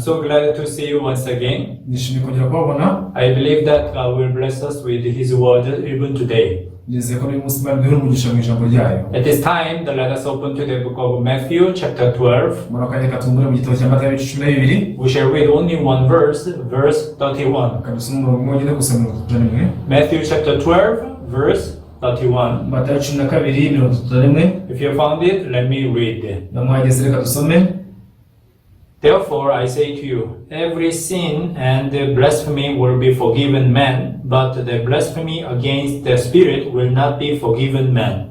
So glad to see you once again. Nishimiye kongera kubabona. I believe that God will bless us with His word even today. Nizeye ko n'uyu munsi Imana iduhera umugisha mu ijambo ryayo. At this time, let us open to the book of Matthew, chapter 12. Muri aka kanya katumbure mu gitabo cya Matayo ibice 12. We shall read only one verse, verse 31. Kadusoma umurongo umwe wonyine gusa, 31. Matthew chapter 12, verse 31. Matayo 12:31. If you found it, let me read. Namuhageze, reka dusome. Therefore, I say to you, every sin and blasphemy will be forgiven men, but the blasphemy against the Spirit will not be forgiven men.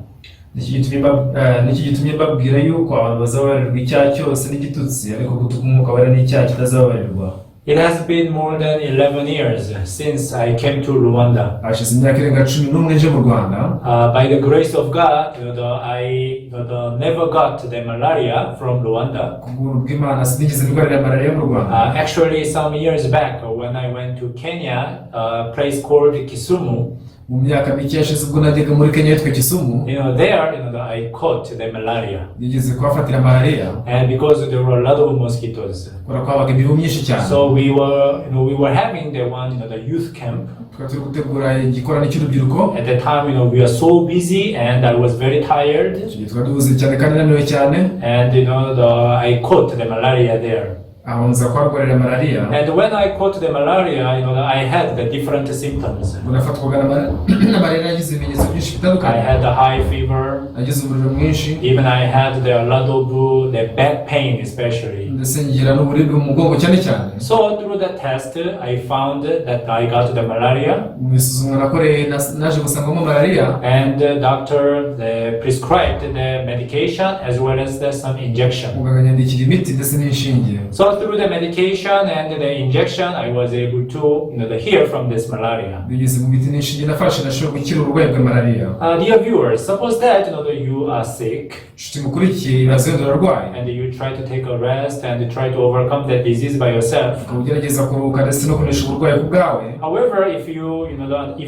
Niki gitumye mbabwira yuko abantu bazababarirwa icyaha cyose n'igitutsi, ariko gutuka Umwuka Wera n'icyaha kitazababarirwa. It has been more than 11 years since I came to Rwanda. Hashize imyaka irenga 11 nje mu Rwanda. By the grace of God, I never got the malaria from Rwanda. Ku bw'ubuntu bw'Imana sinigeze ndwarira malariya mu Rwanda. Actually, some years back, when I went to Kenya, a place called Kisumu, Mu myaka mike yashize ubwo najyaga muri Kenya yitwa Kisumu, there, I caught the malaria. Nigeze kuhafatira malariya. And because there were a lot of mosquitoes. Kubera ko habaga imibu myinshi cyane. So we were having the one, the youth camp. Twari turi gutegura igikorane cy'urubyiruko. At that time, we were so busy and I was very tired. Icyo gihe twari duhuze cyane kandi naniwe cyane. And I caught the malaria there. Aho nza kuharwarira malariya. And when I caught the malaria, I had the different symptoms. Ubwo nafatwaga na malariya nagize ibimenyetso byinshi I bitandukanye. Had a high fever. Nagize umuriro mwinshi. Even I had a lot of the back pain, especially. Ndetse ngira n'uburibwe mu mugongo cyane cyane. So through the test, I found that I got the malaria. Mu isuzumwa nakoreye naje gusangamo malariya. And the doctor, they prescribed the medication as well as some injection. Muganga anyandikira imiti ndetse n'inshinge. So through the medication and the injection, I was able to heal from this malaria. Binyuze mu miti n'inshinge nafashe nashoboye gukira uburwayi bwa malariya. Dear viewers, suppose that you are sick Inshuti mukurikiye, ibaze wenda urarwaye and you try to take a rest and try to overcome that disease by yourself. Ukaba ugerageza kuruhuka ndetse no kunesha uburwayi ku bwawe. However, if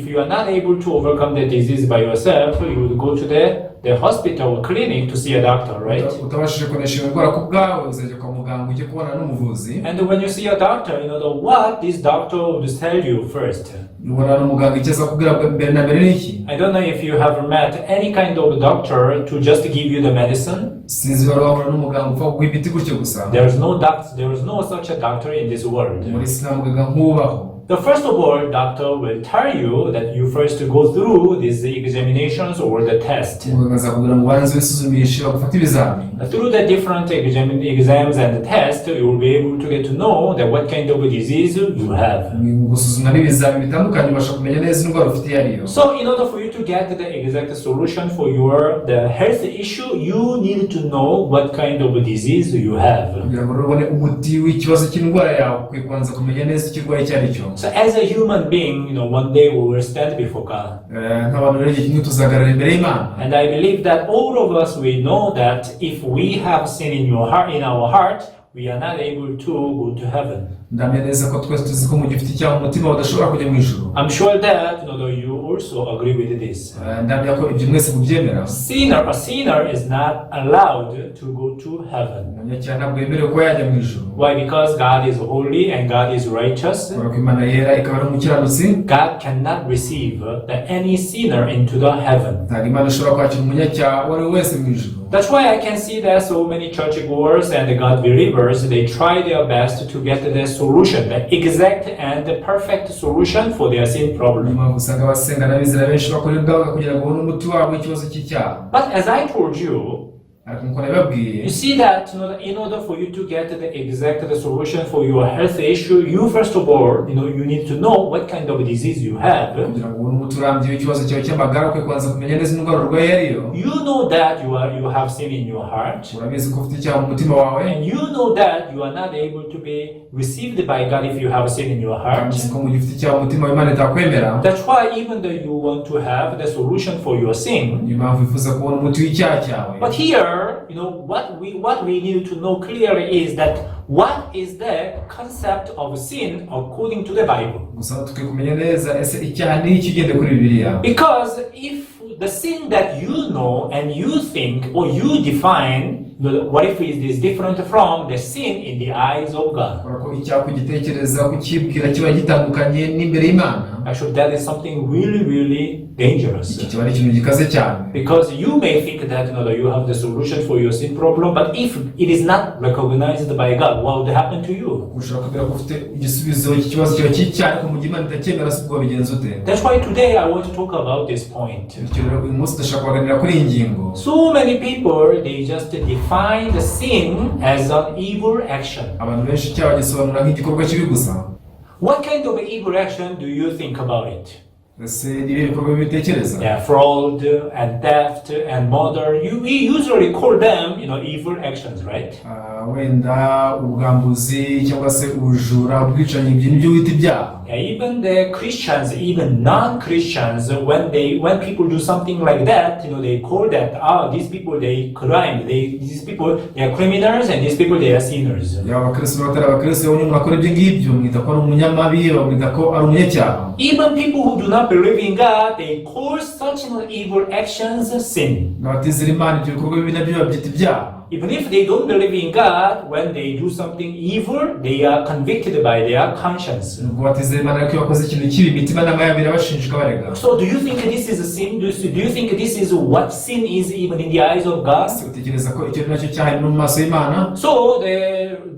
you are not able to overcome the disease by yourself, you would go to the hospital or clinic to see a doctor, right? Utabashije kunesha iyo ndwara ku bwawe uzajya kwa muganga ujye kubona n'umuvuzi. And when you see a doctor, what this doctor would tell you first. Ubona n'umuganga icyo aza kubwira bwa mbere na mbere ni iki? I don't know if you have met any kind of doctor to just give you the medicine. Sinzi wari wahura n'umuganga upfa kuguha imiti gutyo gusa. There is no doctor, there is no such a doctor in this world. Muri isi nta muganga nk'ubaho. The first of all, doctor will tell you that you first go through these examinations or the test. Umuganga azakubwira ngo ubanze wisuzumishe bagufate ibizami. Through the different exams and tests, you will be able to get to know that what kind of disease you have. Mu gusuzumwa n'ibizami bitandukanye ubasha kumenya neza indwara ufite iyo ariyo. So, in order for you to get the exact solution for your the health issue, you need to know what kind of disease you have. Kugira ngo rero ubone umuti w'ikibazo cy'indwara yawe ukwiye kubanza kumenya neza icyo urwaye icyo ari cyo. So, as a human being, one day we will stand before God. Eh, nk'abantu rero igihe kimwe tuzahagarara imbere y'Imana. And I believe that all of us, we know that if we have sin in our heart, we are not able to go to heaven. Ndahamya neza ko twese tuzi ko mu gihe ufite icyaha mu mutima udashobora kujya mu ijuru. I'm sure that you also agree with this. Eh, ndahamya ko ibyo mwese mubyemera. A sinner is not allowed to go to heaven. Umunyacyaha ntabwo yemerewe kuba yajya mu ijuru. Why? Because God is holy and God is righteous. Kubera ko Imana yera ikaba ari umukiranutsi. God cannot receive any sinner into the heaven. Ntabwo Imana ishobora kwakira umunyacyaha uwo ari we wese mu ijuru. That's why I can see that so many churchgoers and God believers, they try their best to get the solution, the exact and the perfect solution for their sin Niyo problem. Mpamvu usanga abasenga n'abizera benshi bakora ubwabo kugira ngo babone umuti wabo w'ikibazo cy'icyaha. But as I told you, Ariko nk'uko nabibabwiye, you see that in order for you to get the exact solution for your health issue, you first of all, you need to know what kind of disease you have. Kugira ngo ubone umuti urambye w'ikibazo cyawe cy'amagara ukwiye kubanza kumenya neza indwara urwaye iyo ariyo. You know that you have sin in your heart, Urabizi ko ufite icyaha mu mutima wawe. And you know that you are not able to be received by God if you have sin in your heart. Uzi ko mu gihe ufite icyaha mu mutima wawe Imana itakwemera. That's why even though you want to have the solution for your sin, Niyo mpamvu wifuza kubona umuti w'icyaha cyawe. But here, what we need to know clearly is that what is the concept of sin according to the Bible? Gusa tukwiye kumenya neza ese icyaha ni iki ugendeye kuri Bibiliya. Because if the sin that you know and you think or you define What if it is different from the sin in the eyes of God? Kubera ko icyaha kugitekereza, kukibwira kiba gitandukanye n'imbere y'Imana. Actually, that is something really, really dangerous. Iki kiba ari ikintu gikaze cyane. Because you may think that you have the solution for your sin problem, but if it is not recognized by God, what would happen to you? Ushobora kubwira ko ufite igisubizo cy'ikibazo cyawe cy'icyaha, ariko mu gihe Imana itacyemera se ubwo wabigenza ute? That's why today I want to talk about this point. Bityo rero uyu munsi ndashaka kubaganira kuri iyi ngingo. So many people, they just define the sin as an evil action. Abantu benshi icyaha bagisobanura nk'igikorwa kibi gusa. What kind of evil action do you think about it? Ese ni ibihe bikorwa bibi bitekereza? Yeah, fraud and theft and murder. We usually call them evil actions, right? Ah, wenda ubwambuzi cyangwa se ubujura, ubwicanyi, ibyo nibyo wita ibyaha. Yeah, even the Christians, even non-Christians, when people do something like that, they call that, "Ah, these people, they crime, these people, they are criminals, and these people, they are sinners." Yaba abakristo n'abatari abakristo, iyo umuntu akora ibyo ngibyo mwita ko ari umunyamabi, bamwita ko ari umunyacyaha. Even people who do not believe in God, they call such evil actions sin. N'abatizera Imana ibyo bikorwa bibi nabyo babyita ibyaha. Even if they don't believe in God, when they do something evil, they are convicted by their conscience. Nubwo batizera Imana, ariko iyo bakoze ikintu kibi imitimanama yabo irabashinja ikabarega. So, do you think this is a sin? Do you think this is what sin is even in the eyes of God? Ese utekereza ko icyo ari nacyo cyaha no mu maso y'Imana? So,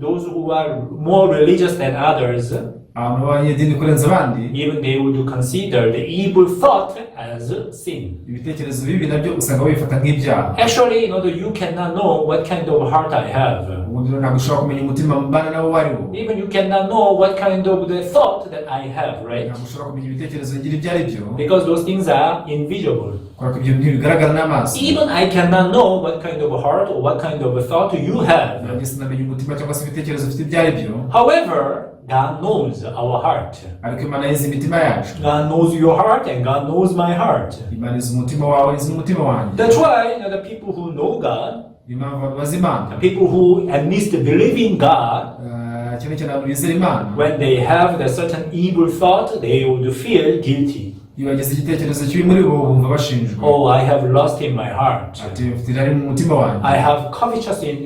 those who are more religious than others, Abantu b'abanyedini kurenza abandi, even they would consider the evil thought as sin. Ibitekerezo bibi nabyo usanga babifata nk'ibyaha. Actually, you cannot know what kind of heart I have. Ubundi rero ntabwo ushobora kumenya umutima mbana nawo uwo ari wo. Even you cannot know what kind of the thought that I have, right? Ntabwo ushobora kumenya ibitekerezo ngira ibyo ari byo. Because those things are invisible. Kubera ko ibyo ntibigaragara n'amaso. Even I cannot know what kind of heart or what kind of thought you have. Nanjye sinamenya umutima cyangwa se ibitekerezo ufite ibyo ari byo. However, God knows our heart. Ariko Imana izi imitima yacu. God knows your heart and God knows my heart. Imana izi umutima wawe, izi n'umutima wanjye. That's why the people who know God, Niyo mpamvu abantu bazi Imana, the people who at least believe in God, eh, cyane cyane abantu bizera Imana, when they have the certain evil thought, they would feel guilty. Iyo bagize igitekerezo kibi muri bo bumva bashinjwa. "Oh, I have lust in my heart." Ati mfite irari mu mutima wanjye. "I have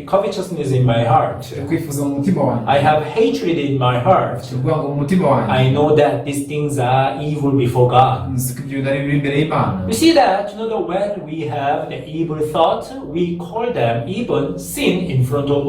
covetousness in my heart." Mfite kwifuza mu mutima wanjye. "I have hatred in my heart." Mfite urwango mu mutima wanjye. "I know that these things are evil before God." Nzi ko ibyo bintu ari bibi imbere y'Imana. You see that when we have the evil thought, we call them even sin in front of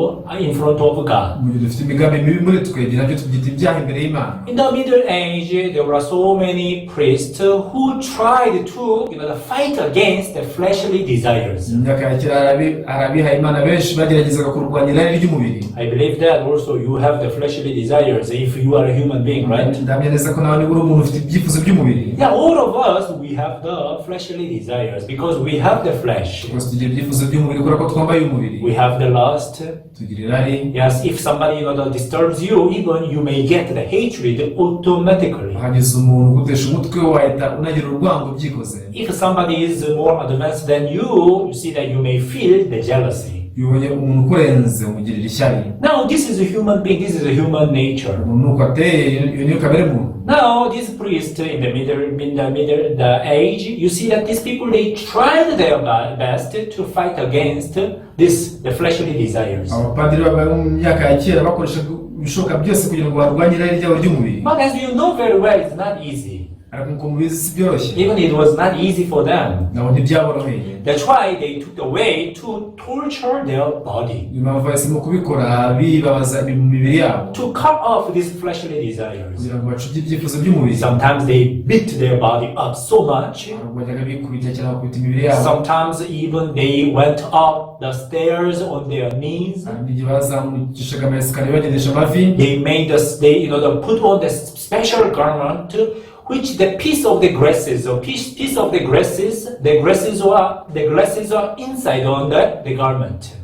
God. Mu gihe dufite imigambi mibi muri twe, ibyo nabyo tubyita ibyaha imbere y'Imana. In the Middle Age, there were so many priests who tried to fight against the fleshly desires. Mu myaka ya kera hari abihaye Imana benshi bageragezaga kurwanya irari ry'umubiri. I believe that also you have the fleshly desires if you are a human being, right? Ndahamya neza ko nawe niba uri umuntu ufite ibyifuzo by'umubiri. Yeah, all of us, we have the fleshly desires because we have the flesh. Twese tugira ibyifuzo by'umubiri kubera ko twambaye umubiri. We have the lust. Tugira irari. Yes, if somebody that disturbs you, even you may get the hatred automatically. Hagize umuntu ugutesha umutwe wahita unagira urwango byikoze. If somebody is more advanced than you, you see that you may feel the jealousy. Iyo ubonye umuntu ukurenze umugirira ishyari. Now, this is a human being, this is a human nature. Umuntu nuko ateye, iyo niyo kamere muntu. Now, this priest in the middle the age, you see that these people, they tried their best to fight against the fleshly desires. Abapadiri baba mu myaka ya kera bakoreshaga ibishoboka byose kugira ngo barwanye irari ryabo ry'umubiri. But as you know very well, it's not easy. Ariko nk'uko mubizi si byoroshye. Even it was not easy for them. Nabo ntibyaboroheye. That's why they took the way to torture their body, Niyo mpamvu bahisemo kubikora bibabaza mu mibiri yabo, to cut off these fleshly desires. Kugira ngo bacubye ibyifuzo by'umubiri. Sometimes they beat their body up so much. Hari ubwo bajyaga bikubita cyangwa bakubita imibiri yabo. Sometimes even they went up the stairs on their knees. Hari n'igihe bazamukishaga amayesikariye bagendesha amavi. They made us, they, you know, they put on the special garment, which the piece of the grasses, or piece of the grasses are inside on the garment.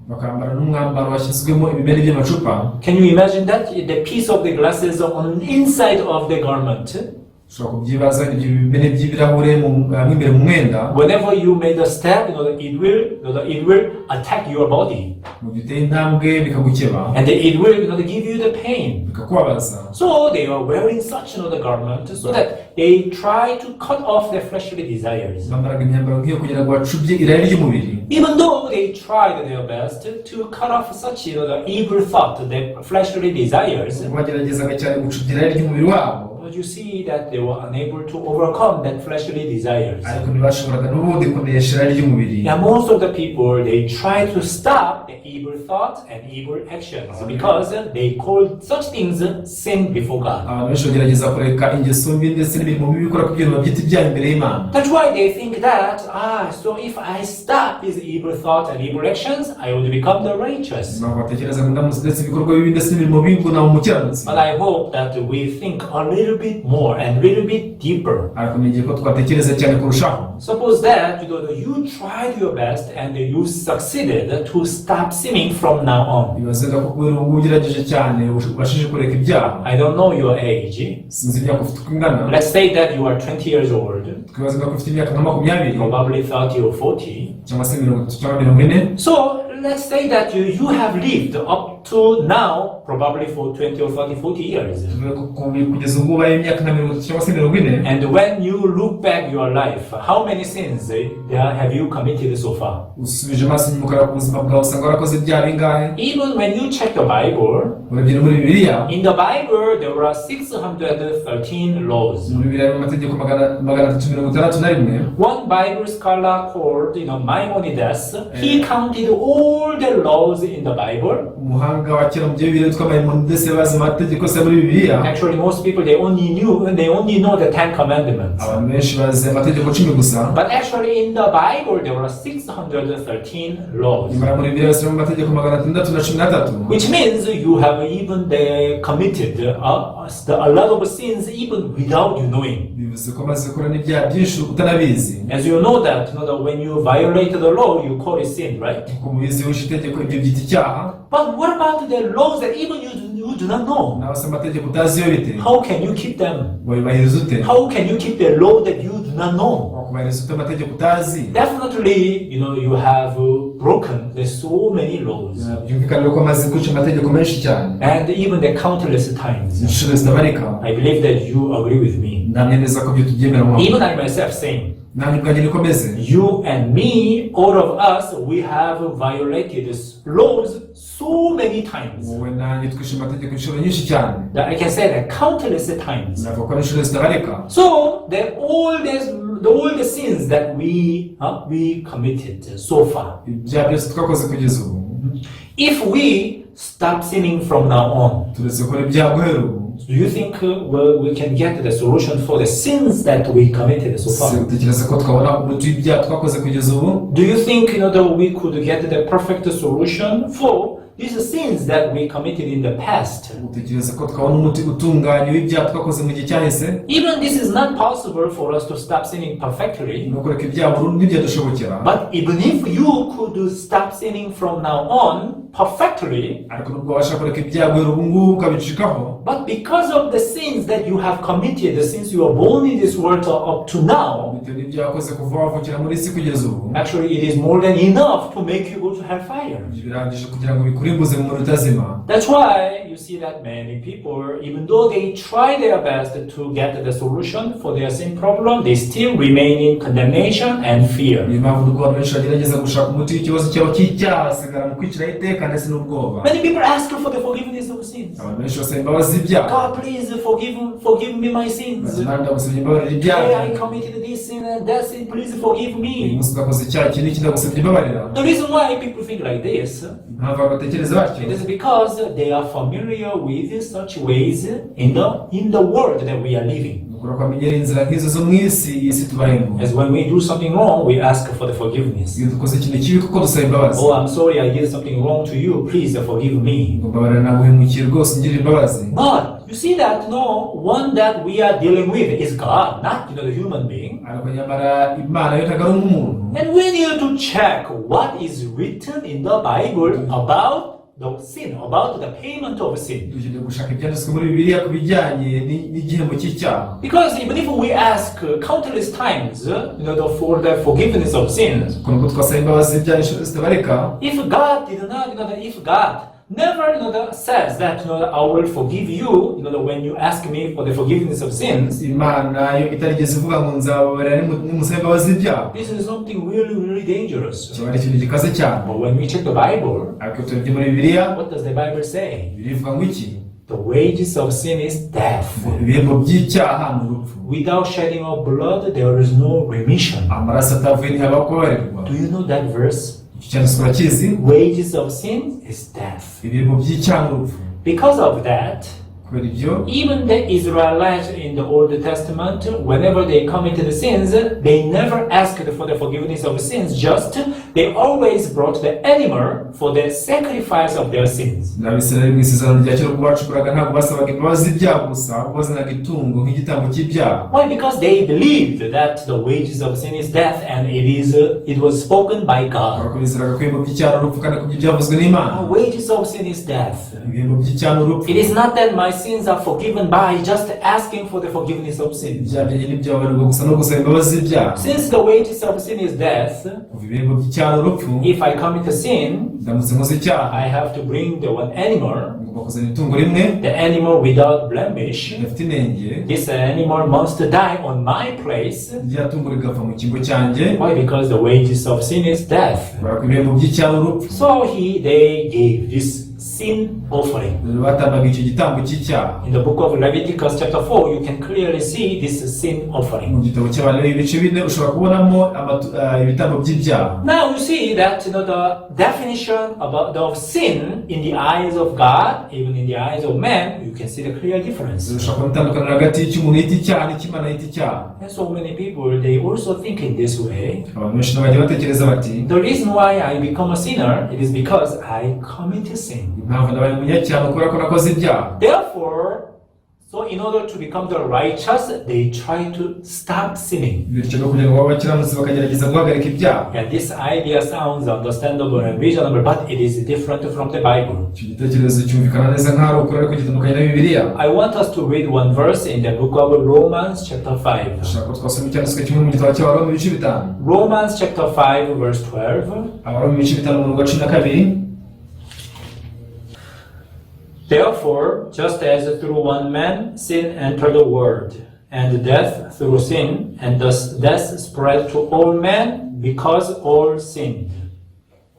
Bakambara n'umwambaro washyizwemo ibimene by'amacupa. Can you imagine that? The piece of the glasses on inside of the garment. Ushobora kubyibaza ibyo bimene by'ibirahure mu imbere mu mwenda. Whenever you made a step, it will attack your body, Mu gihe uteye intambwe bikagukeba, and it will give you the pain. Bikakubabaza. So they are wearing such the garment so that they try to cut off their fleshly desires. Bambaraga imyambaro nk'iyo kugira ngo bacubye irari ry'umubiri. Even though they tried their best to cut off such the evil thought, the fleshly desires, Bageragezaga cyane gucubya irari ry'umubiri wabo, but you see that they were unable to overcome that fleshly desires. Ariko ntibashoboraga n'ubundi kunesha irari ry'umubiri. Now, most of the people, they try to stop the evil thoughts and evil actions because they call such things sin before God. Abantu benshi bagerageza kureka ingeso mbi ndetse n'imirimo mibi ikora kugira ngo babyite ibyaha imbere y'Imana. That's why they think that, so if I stop these evil thoughts and evil actions, I will become the righteous. Ntabwo batekereza ngo ndamutse ndetse ibikorwa bibi ndetse n'imirimo mibi ngo naba umukiranutsi. But I hope that we think a little bit more and a little bit deeper. Ariko ni igihe ko twatekereza cyane kurushaho. Suppose that you tried your best and you succeeded to stop sinning from now on. Ibaze ko kubera ubu ngubu ugerageje cyane ubashije kureka ibyaha. I don't know your age. Sinzi imyaka ufite uko ingana. Let's say that you are 20 years old, Twibaze ko ufite imyaka nka 20, probably 30 or 40. Cyangwa se 30 cyangwa 40. So let's say that you have lived up to now, probably for 20 or 30, 40 years. Tuvuge ko kugeza ubu ngubu ari imyaka nka 30 cyangwa se 40. And when you look back your life, how many sins there have you committed so far? Usubije amaso inyuma ukareba ku buzima bwawe usanga warakoze ibyaha bingahe? Even when you check the Bible, Urebye no muri Bibiliya, in the Bible there are 613 laws. Muri Bibiliya harimo amategeko 361. One Bible scholar called Maimonides, he counted all the laws in the Bible. Umuhanga wa kera mu bya Bibiliya witwa Maimonides bazi amategeko yose muri Bibiliya. Actually, most people they only know the Ten Commandments. Abantu benshi bazi amategeko 10 gusa. But actually, in the Bible there are 613 laws, Nyamara muri Bibiliya harimo amategeko 613, which means you have even they committed a lot of sins even without you knowing. Bivuze ko amaze gukora n'ibyaha byinshi utanabizi. As you know that when you violate the law, you call it sin, right? Kuko mubizi wishe itegeko ibyo byita icyaha. But what about the laws that even you do not know? Nawe se amategeko utazi yo bite? How can you keep them? Wayubahiriza ute? How can you keep the law that you do not know? Wakubahiriza ute amategeko utazi? Definitely, you have broken the so many laws, Byumvikana ko amaze kwica amategeko menshi cyane, and even the countless times. Inshuro zitabarika. I believe that you agree with me. Ndahamya neza ko ibyo tubyemera. Even I myself saying, Nanjye ubwanjye niko meze. You and me, all of us, we have violated laws so many times. Wowe nanjye twishe amategeko inshuro nyinshi cyane. That I can say that countless times. Navuga ko ari inshuro zitabarika. So that all the sins that we committed so far, Ibyaha byose twakoze kugeza ubu, if we stop sinning from now on, turetse gukora ibyaha guhera ubu, do you think well, we can get the solution for the sins that we committed so se far? Utekereza ko twabona umuti w'ibyaha twakoze kugeza ubu? Do you think that we could get the perfect solution for these sins that we committed in the past? Utekereza ko twabona umuti utunganye w'ibyaha twakoze mu gihe cyahise? Even this is not possible for us to stop sinning perfectly. No kureka ibyaha burundu ntibyadushobokera. But even if you could stop sinning from now on perfectly, Ariko nubwo wabasha kureka ibyaha guhera ubu ngubu ukabicikaho, but because of the sins that you have committed since you were born in this world up to now, bitewe n'ibyo wakoze kuva wavukira muri isi kugeza ubu, actually it is more than enough to make you go to hellfire. Ibyo birahagije kugira ngo bikurimbuze mu muriro utazima. That's why you see that many people, even though they try their best to get the solution for their sin problem, they still remain in condemnation and fear. Niyo mpamvu nubwo abantu benshi bagerageza gushaka umuti w'ikibazo cyabo cy'icyaha basigara mu kwiciraho iteka ndetse n'ubwoba. Many people ask for the forgiveness of sins. Abantu benshi basaba imbabazi z'ibyaha. God, please forgive me my sins. Imana ndagusabye imbabarira ibyaha. Hey, I committed this sin and that sin. Please forgive Uyu me. Munsi ndakoze icyaha iki n'iki ndagusabye imbabarira. The reason why people think like this, Impamvu abantu batekereza batyo, it is because they are familiar with such ways in the world that we are living. Ni ukubera ko bamenyereye inzira nk'izo zo mu isi iyi si tubayemo. As when we do something wrong, we ask for the forgiveness. Iyo dukoze ikintu kibi kuko dusaba imbabazi. Oh, I'm sorry, I did something wrong to you. Please forgive me. Ngo mbabarira naguhemukiye rwose ungirira imbabazi. But you see that no one that we are dealing with is God, not the human being. Ariko nyamara Imana yo ntabwo ari nk'umuntu. And we need to check what is written in the Bible about the sin, about the payment of sin. Dukeneye gushaka ibyanditswe muri Bibiliya ku bijyanye n'igihembo cy'icyaha. Because even if we ask countless times, for the forgiveness of sins, Kuko nubwo twasaba imbabazi z'ibyaha inshuro zitabarika, if God did not, if God never, says that, I will forgive you, when you ask me for the forgiveness of sins, Imana yo itarigeze ivuga ngo nzababarira nimusaba imbabazi z'ibyaha, this is something really, really dangerous. kiba ari ikintu gikaze cyane. But when we check the Bible, Ariko iyo turebye muri Bibiliya, what does the Bible say? Bibiliya ivuga ngo iki? The wages of sin is death. Ngo ibihembo by'icyaha ni urupfu. Without shedding of blood, there is no remission. Amaraso atavuye ntihaba kubabarirwa. Do you know that verse? Icyo cyanditswe urakizi? Wages of sin is death. Ibihembo by'icyaha ni urupfu. Because of that, Kubera ibyo, even the Israelites in the Old Testament, whenever they committed sins, they never asked for the forgiveness of sins, just they always brought the animal for the sacrifice of their sins. N'Abisirayeli mu Isezerano rya Kera ubwo bacukuraga ntabwo basabaga imbabazi z'ibyaha gusa, ahubwo bazanaga itungo nk'igitambo cy'ibyaha. Why? Because they believed that the wages of sin is death, and it was spoken by God. Kubera ko bizeraga ko ibihembo by'icyaha ari urupfu kandi ko ibyo byavuzwe n'Imana. The wages of sin is death. Ibihembo by'icyaha ni urupfu. It is not that my sins are forgiven by just asking for the forgiveness of sins. Ibyaha byanjye ntibyababarirwa gusa no gusaba imbabazi z'ibyaha. Since the wages of sin is death, Kuva ibihembo by'icyaha ni urupfu, if I commit a sin, ndamutse nkoze icyaha, I have to bring the one animal, ngomba kuzana itungo rimwe the animal without blemish. ridafite inenge. This animal must die on my place. Rya tungo rigapfa mu cyimbo cyanjye. Why? Because the wages of sin is death. Kubera ko ibihembo by'icyaha ni urupfu. So they gave this sin offering. Rero batambaga icyo gitambo cy'icyaha. In the book of Leviticus chapter 4, you can clearly see this sin offering. Mu gitabo cy'Abalewi ibice 4 ushobora kubonamo ibitambo by'ibyaha. Now you see that the definition about of sin in the eyes of God, even in the eyes of man, you can see the clear difference. Ushobora kubona itandukaniro hagati y'icyo umuntu yita icyaha n'icyo Imana yita icyaha. And so many people, they also think in this way. Abantu benshi nabo bajya batekereza bati, The reason why I become a sinner, it is because I commit sin. Impamvu nabaye umunyacyaha ni ukubera ko nakoze ibyaha. Therefore, so in order to become the righteous, they try to stop sinning. Bityo no kugira ngo babe abakiranutsi bakagerageza guhagarika ibyaha. Yeah, this idea sounds understandable and reasonable, but it is different from the Bible. Icyo gitekerezo cyumvikana neza nk'aho ari ukuri ariko gitandukanye na Bibiliya. I want us to read one verse in the book of Romans chapter 5. Ndashaka ko twasoma icyanditswe kimwe mu gitabo cy'Abaroma ibice 5. Romans chapter 5 verse 12. Abaroma ibice 5 umurongo wa 12. Therefore, just as through one man sin entered the world, and death through sin, and thus death spread to all men because all sinned.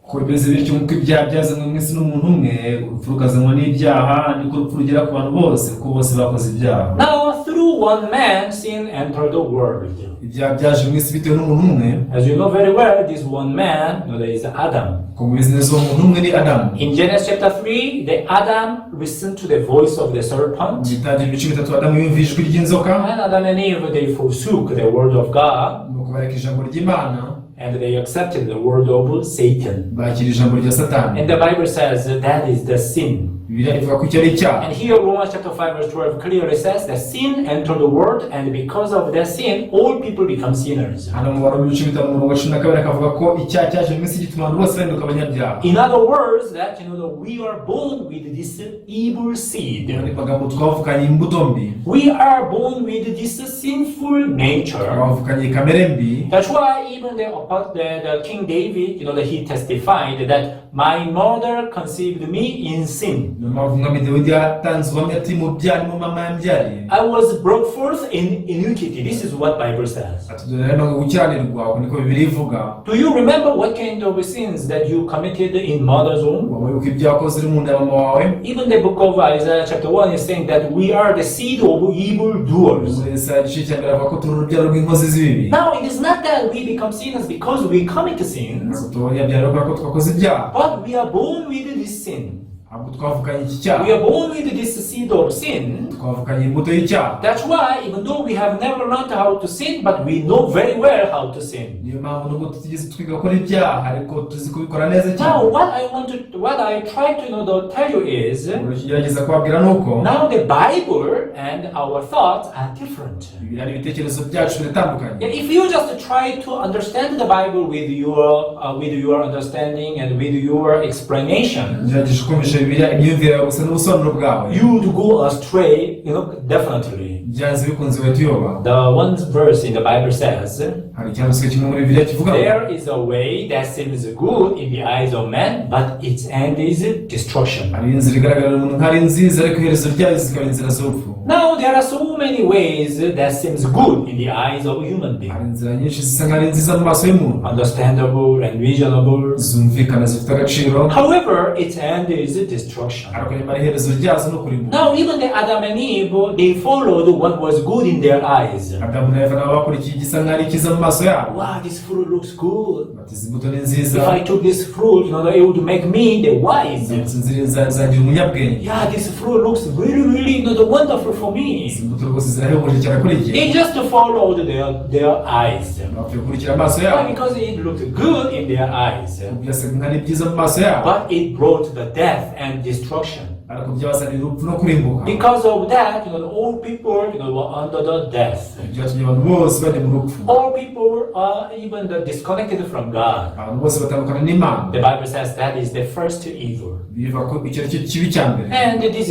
Kuko bimeze bityo nk'uko ibyaha byazanywe mu isi n'umuntu umwe, urupfu rukazanwa n'ibyaha, niko urupfu rugera ku bantu bose kuko bose bakoze ibyaha. Now, through one man sin entered the world. Ibyaha byaje mu isi bitewe n'umuntu umwe. As you know very well, this one man, is Adam. Kuko mubizi neza uwo muntu umwe ni Adamu. In Genesis chapter 3, the Adam listened to the voice of the serpent. Mu Itangiriro ibice 3 Adamu yumva ijwi ry'inzoka. And Adam and Eve, they forsook the word of God Nuko bareka ijambo ry'Imana, and they accepted the word of Satan. bakira ijambo rya Satani. And the Bible says that is the sin. Bibiliya ivuga ko icyo ari icyaha. And here Romans chapter 5 verse 12 clearly says that sin entered the world, and because of that sin, all people become sinners. Hano mu Baroma ibice 5 umurongo wa 12 akavuga ko icyaha cyaje mu isi gituma abantu bose bahinduka abanyabyaha. In other words, that we are born with this evil seed. Mu yandi magambo twavukanye imbuto mbi. We are born with this sinful nature. Twavukanye kamere mbi. That's why even the King David, that he testified that my mother conceived me in sin. Niyo mpamvu umwami Dawidi yatanze ubuhamya ati mu byaha nimo mama yambyariye. I was brought forth in iniquity. This is what Bible says. Ati dore rero gukiranirwa uko niko Bibiliya ivuga. Do you remember what kind of sins that you committed in mother's womb? Waba wibuka ibyo wakoze uri mu nda ya mama wawe? Even the book of Isaiah chapter 1 is saying that we are the seed of evil doers. Muri Yesaya igice cya mbere avuga ko turi urubyaro rw'inkozi z'ibibi. Now it is not that we become sinners because we commit sins, Ntabwo tubonye byaro kubera ko twakoze ibyaha, but we are born with this sin. Ntabwo twavukanye iki cyaha. We are born with this seed of sin. Twavukanye imbuto y'icyaha. That's why, even though we have never learned how to sin, but we know very well how to sin. Niyo mpamvu nubwo tutigeze twiga gukora ibyaha ariko tuzi kubikora neza cyane. Now, what I try to tell you is, Ugerageza kubabwira ni uko now the Bible and our thoughts are different. Bibiliya n'ibitekerezo byacu biratandukanye. Yeah, if you just try to understand the Bible with your understanding and with your explanation, ugerageje ukomeje Bibiliya imyumvire yawe gusa n'ubusobanuro bwawe, you would go astray, definitely. Byanze bikunze uhita uyoba. The one verse in the Bible says, Hari icyanditswe kimwe muri Bibiliya kivuga ngo "There is a way that seems good in the eyes of man, but its end is destruction." Hari inzira igaragarira umuntu nk'ari nziza ariko iherezo ryayo zikaba inzira z'urupfu. Now there are so many ways that seems good in the eyes of human being, Hari inzira nyinshi zisa nk'ari nziza mu maso y'umuntu, understandable and reasonable. Zumvikana zifite agaciro. However, its end is destruction. Ariko nyamara iherezo ryazo ni ukurimbuka. Now even the Adam and Eve, they followed what was good in their eyes. Adamu na Eva nabo bakurikiye igisa nk'ari cyiza mu maso yabo. Wow, this fruit looks good. Bati izi mbuto ni nziza. If I took this fruit, it would make me the wise. Izi nzira zangira umunyabwenge. Yeah, this fruit looks really, really wonderful for me. Izi mbuto rwose zirahebuje cyane kuri njye. They just followed their eyes. Bapfuye gukurikira amaso Why? yabo. Because it looked good in their eyes. Byasaga nk'ari byiza mu maso yabo. But it brought the death and destruction. Ariko byabazanira urupfu no kurimbuka. Because of that, all people were under the death. Byatumye abantu bose bajya mu rupfu. All people are even the disconnected from God. Abantu bose batandukana n'Imana. The Bible says that is the first evil. Biva ko icyo ari cyo kibi cya mbere. And this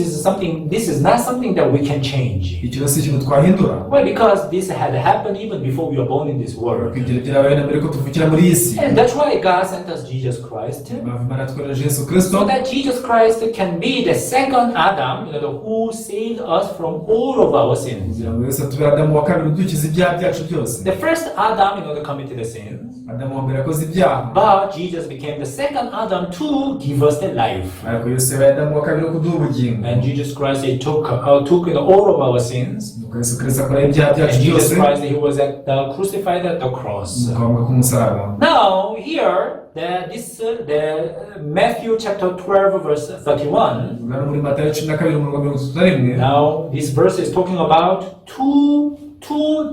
is not something that we can change. Icyo si ikintu twahindura. Well, because this had happened even before we were born in this world. Ibyo byarabaye na mbere ko tuvukira muri iyi si. And that's why God sent us Jesus Christ, Impamvu Imana yatwohereje Yesu Kristo so that Jesus Christ can be the second Adam, who saved us from all of our sins. Kugira ngo Yesu atubere Adamu wa kabiri udukiza ibyaha byacu byose. The first Adam committed the sins, Adamu wa mbere yakoze ibyaha, but Jesus became the second Adam to give us the life. Ariko Yesu yabaye Adamu wa kabiri wo kuduha ubugingo. And Jesus Christ, he took all of our sins. Nuko Yesu Kristo akora ibyaha byacu And Jesus byose. Christ, he was at the crucified at the cross. Nuko abambwa ku musaraba. Now here, the Matthew chapter 12 verse 31. Hano muri Matayo cumi na kabiri umurongo wa mirongo itatu na rimwe. Now this verse is talking about two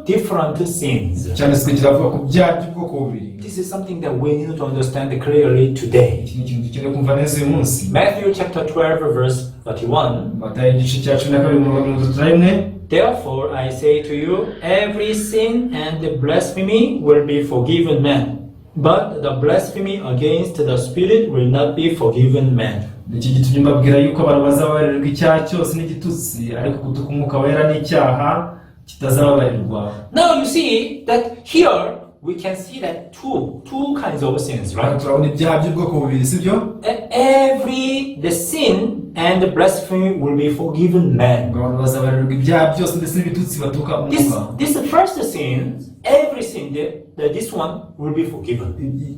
different sins. Cyanditswe kiravuga ku byaha by'ubwoko bubiri. This is something that we need to understand clearly today. Iki ni ikintu dukeneye kumva neza uyu munsi. Matthew chapter 12 verse 31. Matayo igice cya cumi na kabiri umurongo wa mirongo itatu na rimwe. Therefore I say to you, every sin and blasphemy will be forgiven men, but the blasphemy against the Spirit will not be forgiven men. Nicyo gitumye mbabwira yuko abantu bazababarirwa icyaha cyose n'igitutsi ariko gutuka Umwuka Wera n'icyaha kitazababarirwa. Now you see that here we can see that two kinds of sins, Hano right? turabona ibyaha by'ubwoko bubiri sibyo? Every the sin and the blasphemy will be forgiven men. Ngo abantu bazabarirwa ibyaha byose ndetse n'ibitutsi batuka This umwuka. this first sin, every sin, this one will be forgiven.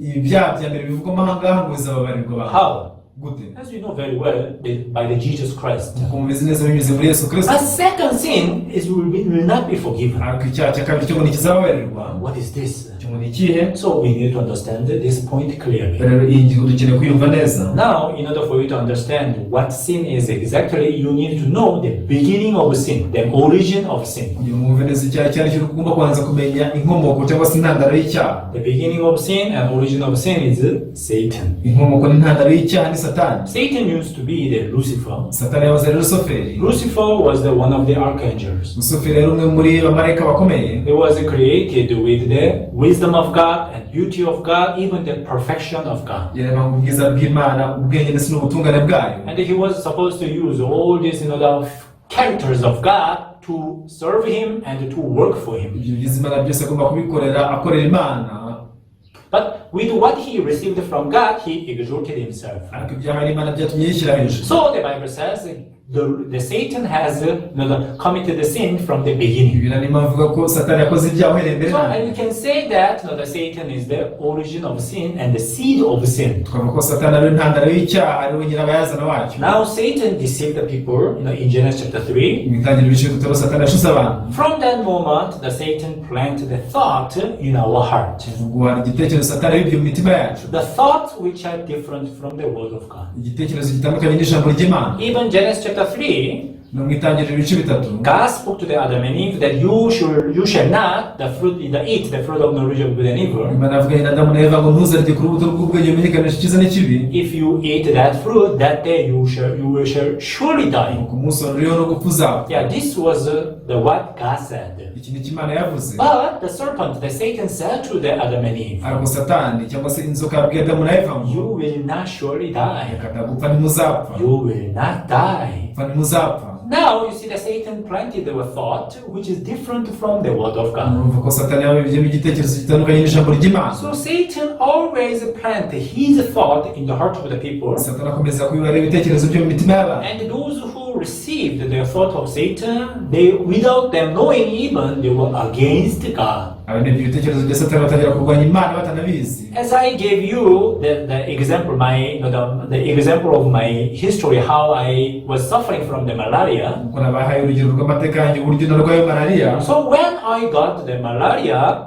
Ibi byaha bya mbere bivugwamo aha ngaha ngo bizababarirwa abantu. How? Gute? As you know very well, by the Jesus Christ. Nkuko mubizi neza binyuze muri Yesu Kristo. A second sin is will not be forgiven. Ariko icyaha cya kabiri cyo ngo ntikizababarirwa. What is this? Cyo ngo ni ikihe? So we need to understand this point clearly. Rero iyi ngingo dukeneye kuyumva neza. Now, in order for you to understand what sin is exactly, you need to know the beginning of sin, the origin of sin. Kugira ngo wumve neza icyaha icyo ari cyo ugomba kubanza kumenya inkomoko cyangwa se intandaro y'icyaha. The beginning of sin and origin of sin is Satan. Inkomoko n'intandaro y'icyaha ni Satani. Satan used to be the Lucifer. Satani yahoze ari Rusuferi. Lucifer was the one of the archangels. Rusuferi yari umwe muri bamarayika bakomeye. He was created with the wisdom of God and beauty of God, even the perfection of God. Yaremanywe ubwiza bw'Imana ubwenge ndetse n'ubutungane bwayo. And he was supposed to use all these the characters of God to serve him and to work for him. Ibyo byiza Imana byose agomba kubikorera akorera Imana. But with what he received from God, he exalted himself. Ariko ibyaha n'Imana byatumye yishyira hejuru. So the Bible says the Satan has committed the sin from the beginning. Bibiliya niyo mpamvu ivuga ko Satani yakoze ibyaha uhereye mbere So na and mbere. we can say that the Satan is the origin of sin and the seed of sin. Twavuga ko Satani ari intandaro y'icyaha, ari we nyirabayazana wacyo. Now Satan deceived the people in Genesis chapter 3. Mu itangiriro ibice bitatu Satani yashutse abantu. From that moment, the Satan planted the thought in our heart. Ubwo hari igitekerezo Satani yabibye mu mitima yacu. The thoughts which are different from the word of God. Igitekerezo gitandukanye n'ijambo ry'Imana. Even Genesis chapter 3, No mu itangiriro ibice bitatu, God spoke to the Adam and Eve that you shall not the fruit the eat the fruit of knowledge of good and evil. Imana yavuganye na Adamu na Eva ngo ntuzarye ku rubuto rw'ubwenge bumenyekanisha icyiza n'ikibi. If you eat that fruit, that day you will shall surely die. Ku munsi waruriyeho no gupfa uzapfa. Yeah, this was the what God said. Iki ni cyo Imana yavuze. But the serpent, the Satan said to the Adam and Eve, Ariko Satani cyangwa se inzoka yabwiye Adamu na Eva ngo "You will not surely die. reka ndagupfa ntimuzapfa. You will not die." Gupfa ntimuzapfa. Now you see that Satan planted the thought which is different from the word of God. Urumva ko Satani yabibyemo igitekerezo gitandukanye n'ijambo ry'Imana. So Satan always plant his thought in the heart of the people. Satani akomeza kubibara ibitekerezo byo mu mitima y'abantu. And those who received the thought of Satan, they, without them knowing even, they were against God. Abemeye ibyo bitekerezo bya Satani batangira kurwanya Imana batanabizi. As I gave you the example, my you know, the example of my history, how I was suffering from the malaria. Kuko nabahaye urugero rw'amateka yanjye uburyo narwaye malariya. So when I got the malaria,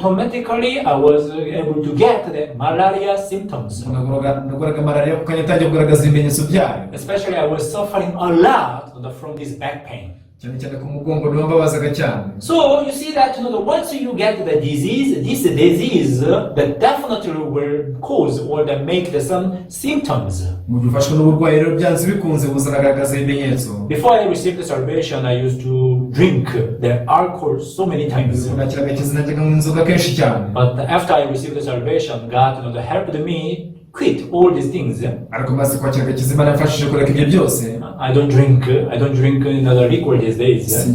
automatically I was able to get the malaria symptoms. Narwaraga malariya kuko kanya atangiye kugaragaza ibimenyetso byayo. Especially I was suffering a lot from this back pain. Cyane cyane ku mugongo niho mbabazaga cyane. So you see that once you get the disease, this disease that definitely will cause or that make the some symptoms. Mu gihe ufashwe n'uburwayi rero byanze bikunze buzanagaragaza ibimenyetso. Before I received the salvation, I used to drink the alcohol so many times. Nakira agakiza najyaga nywa inzoga kenshi cyane. But after I received the salvation, God helped me quit all these things. Ariko maze kwakira agakiza Imana yamfashije kureka ibyo byose. I don't drink another liquor these days.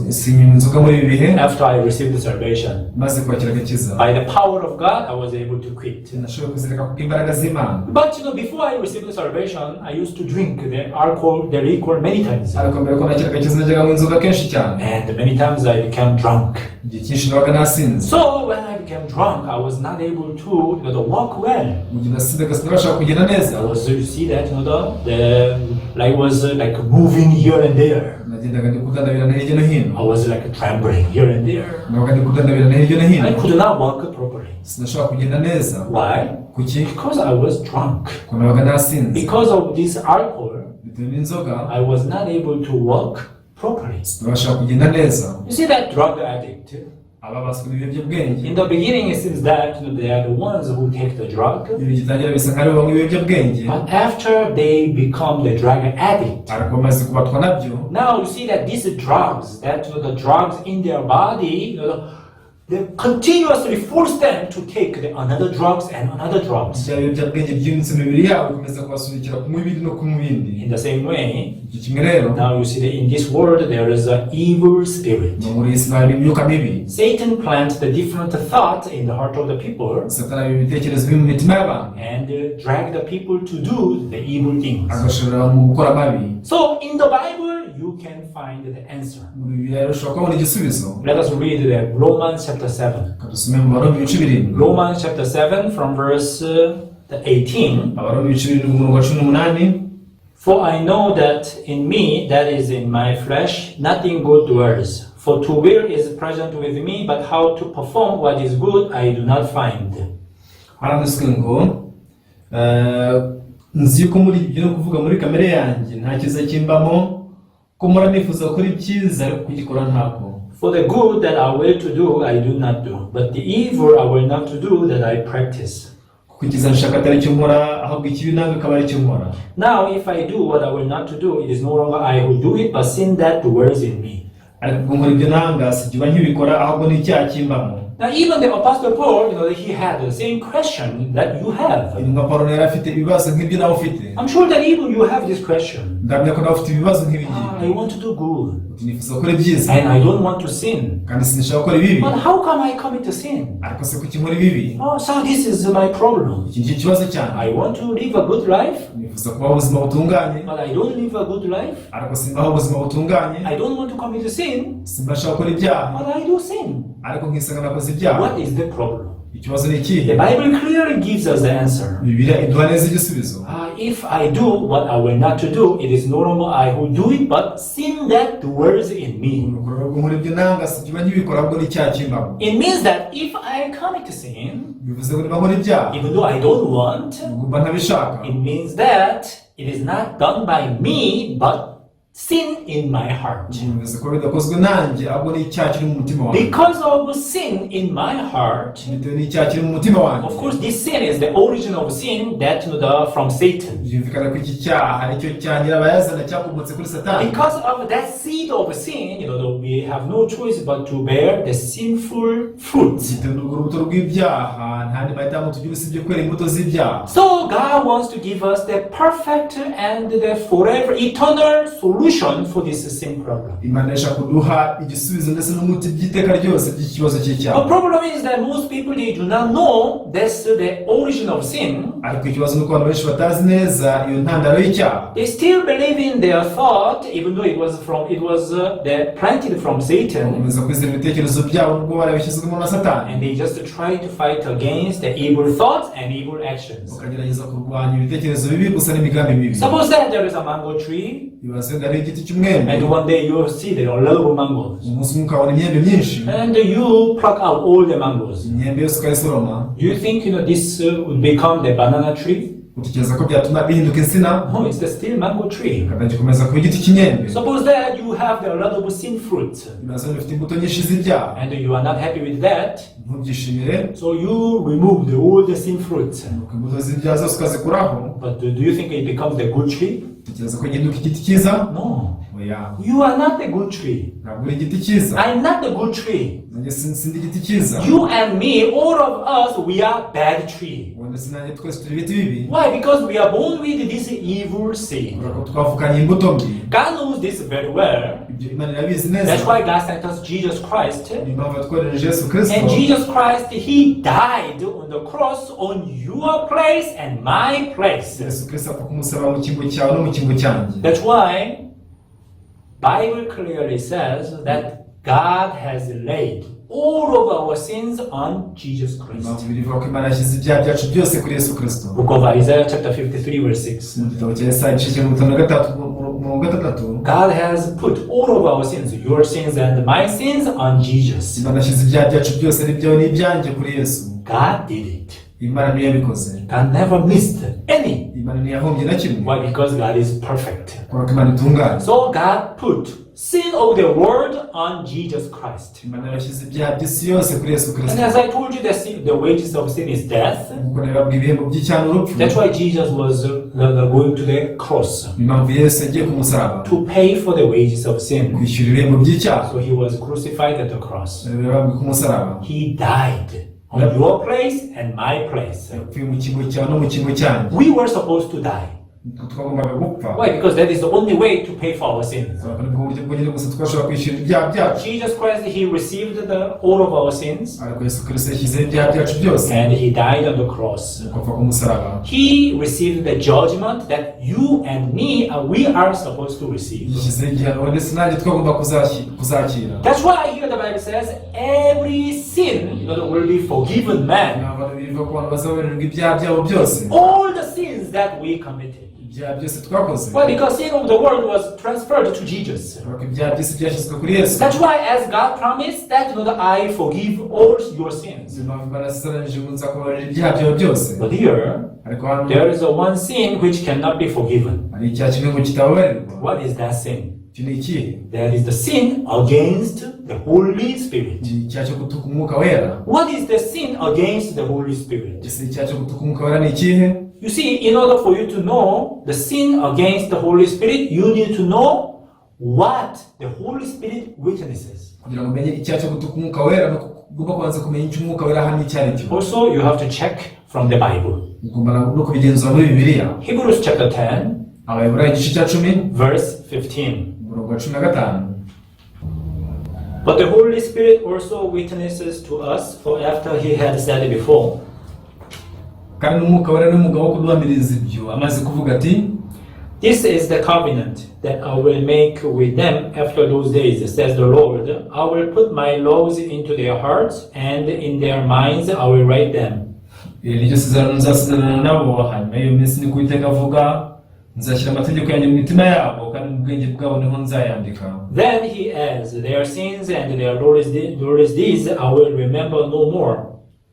Sinywa inzoga muri ibi bihe. After I received the salvation, Maze kwakira agakiza, by the power of God, I was able to quit. nashoboye kuzireka kubw'imbaraga z'Imana. But before I received the salvation, I used to drink the alcohol, the liquor many times. Ariko mbere ko nakira agakiza najyaga nywa inzoga kenshi cyane. And many times I became drunk. Igihe cyinshi nabaga nasinze. So when I became drunk, I was not able to walk well. Mu gihe nasindaga sinabashaga kugenda neza. I was, you see that, the like was like moving here and there. Nagendaga ndi kudandabirana hirya no hino. I was like trembling here and there. Nabaga ndi kudandabirana hirya no hino. I could not walk properly. Sinashobora kugenda neza. Why? Kuki? Because I was drunk. Ko nabaga nasinze. Because of this alcohol, Bitewe n'inzoga, I was not able to walk properly. sinabashaga kugenda neza. You see that drug addict. Ababaswe n'ibiyobyabwenge, In the beginning, it seems that they are the ones who take the drug. iyo bigitangira bisa nkaho aribo banywa ibiyobyabwenge. But after they become the drug addict, Ariko bamaze kubatwa nabyo, now you see that these drugs, that the drugs in their body, they continuously force them to take the another drugs and another drugs. Bya biyobyabwenge byimbitse mu mibiri yabo bikomeza kubasunikira kunywa ibindi no kunywa ibindi. In the same way, Icyo kimwe rero, now you see that in this world there is an evil spirit. No muri iyi si harimo imyuka mibi. Satan plants the different thought in the heart of the people Satani abiba ibitekerezo bibi mu mitima y'abantu, and drag the people to do the evil things. Agashorera abantu mu gukora amabi. So in the Bible, you can find the answer. Mu Bibiliya rero ushobora kuhabona igisubizo. Let us read the Romans chapter 7. Reka dusome mu Baroma ibice 7. Romans chapter 7 from verse the 18. Abaroma ibice 7 umurongo wa 18. For I know that in me, that is in my flesh, nothing good dwells. For to will is present with me, but how to perform what is good I do not find. Haranditswe ngo eh, nzi yuko muri ibyo no kuvuga muri kamere yanjye nta cyiza kimbamo, ko mpora nifuza gukora ibyiza ariko kugikora ntako. For the good that I will to do, I do not do, but the evil I will not to do, that I practice. Kuko icyiza nshaka atari cyo nkora, ahubwo ikibi nanga akaba ari cyo nkora. Now, if I do what I will not to do, it is no longer I who do it, but sin that dwells in me. Ariko ubwo nkora ibyo nanga, si jye uba nkibikora, ahubwo ni icyaha kimbamo. Now, even the Apostle Paul, he had the same question that you have. Intumwa Pawulo yari afite ibibazo nk'ibyo nawe ufite. I'm sure that even you have this question. Ndahamya ko nawe ufite ibibazo nk'ibi "Ah, ngibi. I want to do good Uti nifuza gukora ibyiza and I don't want to sin. Kandi sinshaka gukora ibibi. But how come I commit a sin? Ariko se kuki nkora ibibi? Oh, so this is my problem. Iki nicyo kibazo cyanjye. I want to live a good life, Nifuza kubaho ubuzima butunganye but I don't live a good life. Ariko simbaho ubuzima butunganye. I don't want to commit a sin, Simba nshaka gukora ibyaha but I do sin. Ariko nkisanga nakoze ibyaha. What is the problem? Ikibazo ni ikihe? The Bible clearly gives us the answer. Bibiliya iduha neza igisubizo. If I do what I will not to do, it is no longer I who do it, but sin that dwells in me. Nuko rero ubwo nkora ibyo nanga sinjye nkibikora ahubwo ni icyaha kimbamo. It means that if I commit sin, Bivuze ngo niba nkora ibyaha even though I don't want, ubwo mba ntabishaka it means that it is not done by me, but sin in my heart. Bivuze ko bidakozwe nanjye ahubwo ni icyaha kiri mu mutima wanjye. Because of sin in my heart, Bitewe n'icyaha kiri mu mutima wanjye. Of course, this sin is the origin of sin that from Satan. Byumvikana ko iki cyaha aricyo cya nyirabayazana cyakomotse kuri Satani. Because of that seed of sin, we have no choice but to bear the sinful fruit. Bitewe n'urwo rubuto rw'ibyaha nta yandi mahitamo tugira usibye kwera imbuto z'ibyaha. So God wants to give us the perfect and the forever eternal solution for this sin problem. Imana irashaka kuduha igisubizo ndetse n'umuti by'iteka ryose by'ikibazo cy'icyaha. The problem is that most people, they do not know that's the origin of sin. Ariko ikibazo ni uko abantu benshi batazi neza iyo ntandaro y'icyaha. They still believe in their thought, even though it was the planted from Satan, Bakomeza kwizera ibitekerezo byabo nubwo barabishyizwemo na Satani and they just try to fight against the evil thoughts and evil actions. Bakagerageza kurwanya ibitekerezo bibi gusa n'imigambi mibi. Suppose that there is a mango tree, Ibaze wenda ari igiti cy'umwembe and one day you will see there are a lot of mangoes, umunsi umwe ukabona imyembe myinshi and you pluck out all the mangoes. Imyembe yose ukayisoroma. Do you think this would become the banana tree? Utekereza ko byatuma bihinduka insina? No, it's the still mango tree. Gikomeza kuba igiti cy'imyembe. Suppose that you have a lot of sin fruit, Ibaze wenda ufite imbuto nyinshi z'ibyaha and you are not happy with that, ntubyishimire so you remove all the sin fruit. Nuko imbuto z'ibyaha zose ukazikuraho. But do you think it becomes the good tree? Utekereza ko gihinduka igiti cyiza? No. Oya. You are not the good tree. Ntabwo uri igiti cyiza. I'm not the good tree. Nanjye sindi igiti cyiza. You and me, all of us, we are bad tree. Wowe ndetse nanjye twese turi ibiti bibi. Why? Because we are born with this evil seed. Kubera ko twavukanye imbuto mbi. God knows this very well. Ibyo Imana irabizi neza. That's why God sent us Jesus Christ. Niyo mpamvu yatwoherereje Yesu Kristo. And Jesus Christ, He died on the cross on your place and my place. Yesu Kristo apfa ku musaraba mu cyimbo cyawe no mu cyimbo cyanjye. That's why Bible clearly says that God has laid all of our sins on Jesus Christ. Impamvu bivuga ko Imana yashyize ibyaha byacu byose kuri Yesu Kristo. Book of Isaiah chapter 53 verse 6. Mu gitabo cya Yesaya igice cya 53 umurongo wa gatandatu. God has put all of our sins, your sins and my sins, on Jesus. Imana yashyize ibyaha byacu byose ari ibyawe n'ibyanjye kuri Yesu. God did it. Imana niyo yabikoze. God never missed any. Imana ntiyahombye na kimwe. Why? Because God is perfect. Kubera ko Imana itunganye. So God put sin of the world on Jesus Christ. Imana yashyize ibyaha by'isi yose kuri Yesu And Kristo. as I told you, the wages of sin is death. Nk'uko nabibabwiye ibihembo by'icyaha ni urupfu. That's why Jesus was going to the cross Niyo mpamvu Yesu yagiye ku musaraba to pay for the wages of sin. kwishyura ibihembo by'icyaha. So he was crucified at the cross. Rero yabambwe ku musaraba. He died on your place and my place. Yapfuye mu cyimbo cyawe no mu cyimbo cyanjye. We were supposed to die. Twagombaga gupfa. Why? Because that is the only way to pay for our sins. Kubera ko nibwo buryo bwonyine gusa twashobora kwishyura ibyaha byacu. Jesus Christ, He received all of our sins Ariko Yesu Kristo yashyizeho ibyaha byacu byose and He died on the cross. nuko apfa ku musaraba. He received the judgment that you and me, we are supposed to receive. Yashyizeho igihano ndetse nanjye twagomba kuzakira. That's why here the Bible says every sin will be forgiven man. Ntabwo bivuga ko abantu bazababarirwa ibyaha byabo byose. All the sins that we committed. Ibyaha byose twakoze. Why? Because sin of the world was transferred to Jesus. Kubera ko ibyaha byose byashyizwe kuri Yesu. That's why as God promised that I forgive all your sins. Niyo mpamvu Imana yasezeranyije ngo nzakubabarira ibyaha byawe byose. But here, Ariko hano there is a one sin which cannot be forgiven. hari icyaha kimwe ngo kitababarirwa. What is that sin? Icyo ni ikihe? That is the sin against the Holy Spirit. Ni icyaha cyo gutuka umwuka wera. What is the sin against the Holy Spirit? Ese icyaha cyo gutuka umwuka wera ni ikihe? You see, in order for you to know the sin against the Holy Spirit, you need to know what the Holy Spirit witnesses. Kugira ngo umenye icyaha cyo gutuka umwuka wera no Ugomba kubanza kumenya icyo Umwuka Wera ahamya icyo ari cyo. Also, you have to check from the Bible. Ugomba no kubigenzura muri Bibiliya. Hebrews chapter 10, Abaheburayo igice cya 10, verse 15. umurongo wa 15. But the Holy Spirit also witnesses to us, for after he had said before, Kandi n'Umwuka Wera ni umugabo wo kuduhamiriza ibyo, amaze kuvuga ati: "This is the covenant that I will make with them after those days, says the Lord. I will put my laws into their hearts, and in their minds I will write them." "Iri ni ryo sezerano nzasezerana nabo hanyuma y'iyo minsi, niko Uwiteka avuga. Nzashyira amategeko yanjye mu mitima yabo, kandi mu bwenge bwabo niho nzayandika." Then he adds, "Their sins and their lawless deeds I will remember no more."